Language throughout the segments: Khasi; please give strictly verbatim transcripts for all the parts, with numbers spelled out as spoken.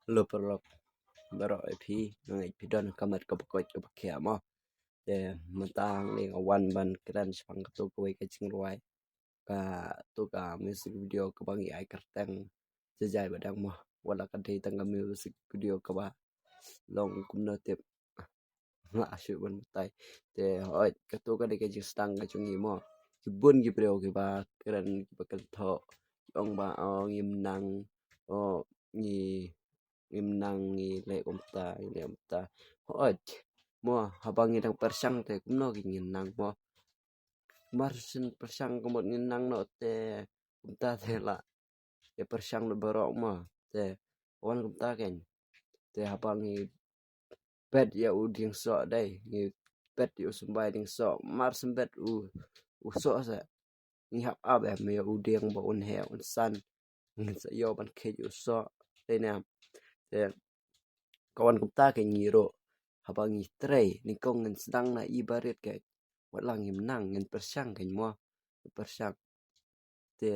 Hello paralok baroh, ïa phi, nga ngeit phi don ha ka met kaba koit kaba khia mo. Te mynta hangne nga wan ban kren shaphang kato kawei ka jingrwai, kato ka music video kaba ngi ai kyrteng Jajai Badang mo. Wat la ka dei tang ka music video kaba long kumno tip, nga shu ban batai. Te hooid, kato ka dei ka jingsdang ka jong ngi mo. Ki bun ki briew kiba kren, kiba kynthoh, ki ong ba, o, ngim nang, o, ngi ngim nang, ngi leh kumta, ngi leh kumta. Hooid mo, haba ngi dang pyrshang te kumno ki ngin nang mo. Mar shu pyrshang ka mut ngin nang noh te kumta te la ïa pyrshang noh baroh mo. Te wan kumta kein. Te haba ngi bet ïa u dieng soh dei, ngi bet ïa u symbai dieng soh, mar shu bet u, u soh sa, ngi hap ap em ïa u dieng ba un heh un san, ngin sa ïoh ban kheit ïa u soh. Te ne em, te ka wan kumta kein ngi ruh, haba ngi trei nyngkong ngin sdang na i barit kein. Wat la ngim nang, ngin pyrshang kein mo, ngin pyrshang. Te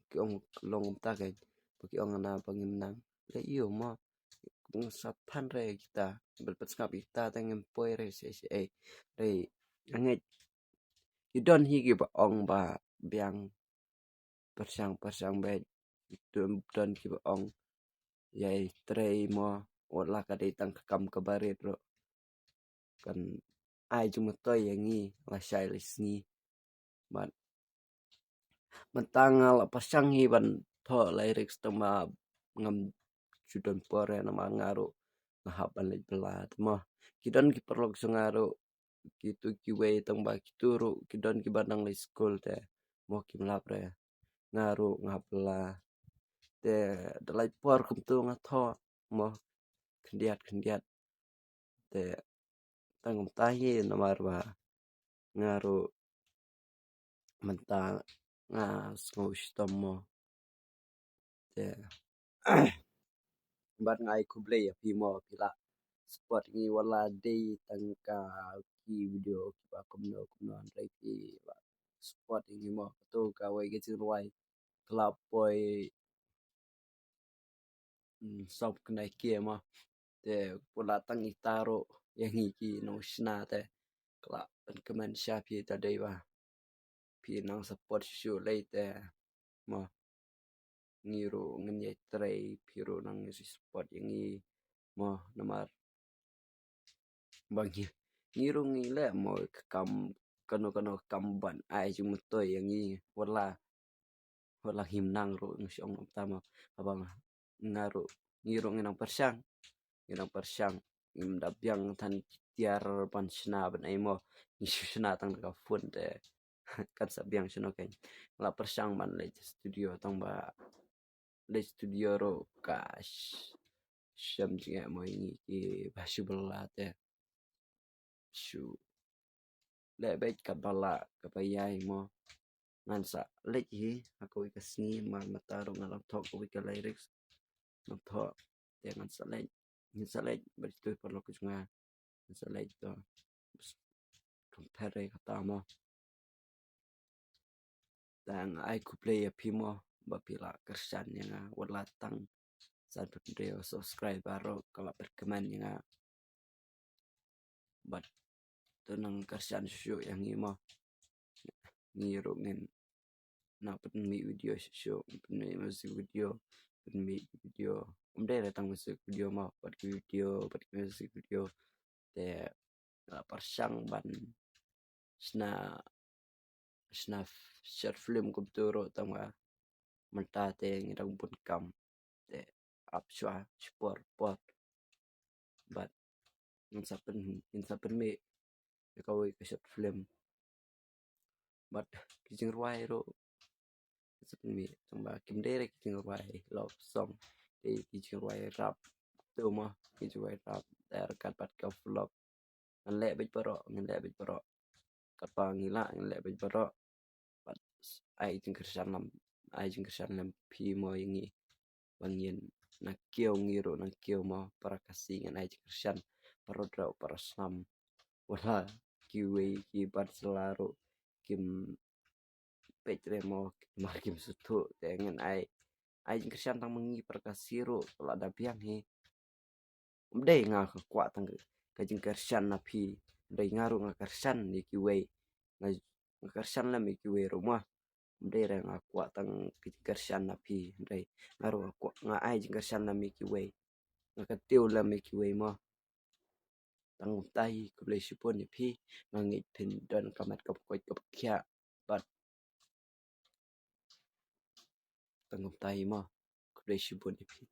ki ong long kumta kein, ba ki ong na ba ngim nang, leh ïa u mo. Ngin sa than re kita, bad pat sngap kita te ngim poi re shaei shaei. Re, nga ngeit ki don hi kiba ong ba biang, pyrshang, pyrshang beit. Don, don kiba ong ïai trei mo, wat la ka dei tang ka kam kaba rit ruh, kan ai jingmyntoi ïa ngi lashai lashisngi. Bad mynta nga la pyrshang hi ban thoh lyrics tang ba ngam shu don por ïa, namar nga ruh nga hap ban leit bylla te mo. Ki don ki paralok jong nga ruh, kitu kiwei tang ba kitu ruh ki don kiba dang leit skul te mo, kim lap re. Nga ruh nga hap bylla. Te da lait por kumtu nga thoh mo, khyndiat khyndiat. Te tang kumta hi namar ba nga ruh mynta nga sngew shitom mo. Te bad nga ai khublei ïa phi mo, phi la support ngi wat la dei tang ka ki video kiba kumno kumno, hynrei phi la support ngi mo. Kato kawei ka jingrwai ka la poi, mm, sop kynai kia mo. Te pula tang ita ruh ïa ngi ki nongshna te ka la pynkmen sha phi, ta dei ba phi nang support shuh shuh lei te mo. Ngi ruh ngin ïai trei, phi ruh nang ïai support ïa ngi mo, namar ba ngi, ngi ruh ngi leh mo ka kam, kano kano ka kam ban ai jingmyntoi ïa ngi, wat la, wat la ngim nang ruh, ngi shong nang ta mo. Haba nga ruh, ngi ruh ngi nang pyrshang, ngi nang pyrshang, ngim da biang than ki tiar ban shna ban ai mo, ngi shu shna tang da ka phone te kan sa biang shano kein. La pyrshang ban leit studio tang ba leit studio ruh ka sh-, shem jingeh mo ïa ngi kiba shu bylla te. Shu leh beit kaba lah kaba ïai mo. Ngan sa leit hi ha kawei ka sngi, mar mynta ruh nga la thoh kawei ka lyrics. Nga thoh te ngan sa leit, ngan sa leit bad ito i paralok jong nga. Ngan sa leit to. Compare kata mo. Te nga ai khublei ïa phi mo ba phi la kyrshan ïa nga, wat la tang san phew hynriew subscriber ruh ka la pynkmen ïa nga. Bad to nang kyrshan shuh shuh ïa ngi mo. Ngi ruh ngin nang pynmih video shuh shuh, pynmih music video, pynmih video. Ym dei re tang music video mo, bad ki video, bad ki music video. Te nga la pyrshang ban shna, shna short film kumtu ruh tang ba mynta te ngi dang bun kam. Te ap shuwa shipor por. Bad ngin sa pyn, ngin sa pynmih ïa kawei ka short film. Bad ki jingrwai ruh ngin sa pynmih, tang ba kim dei re ki jingrwai love song, dei ki jingrwai rap. To mo, ki jingrwai rap, te ryngkat bad ka vlog. Ngan leh beit baroh, ngan leh beit baroh. Katba ngi lah ngan leh beit baroh. Bad ai jingkyrshan lem, ai jingkyrshan lem phi mo ïa ngi. Ba ngin nang kiew, ngi ruh nang kiew mo, para Khasi ngan ai jingkyrshan, para dra, para snam. Wat la kiwei ki bar jylla ruh kim peit re mo, mar kim sngewthuh, te ngan ai, ai jingkyrshan tang ma ngi para Khasi ruh, lada biang hi. Ym dei nga ka kwah tang ka jingkyrshan na phi, ym dei, nga ruh nga kyrshan ïa kiwei, nga, nga kyrshan lem ïa kiwei ruh mo. Ym dei re nga kwah tang ka jingkyrshan na phi, ym dei, nga ruh nga kwah, nga ai jingkyrshan lem ïa kiwei, nga kyntiew lem ïa kiwei mo. Tang kumta hi, khublei shibun ïa phi. Nga ngeit phin don ka met kaba koit kaba khiah bad tang kumta hi mo. Khublei shibun ïa phi.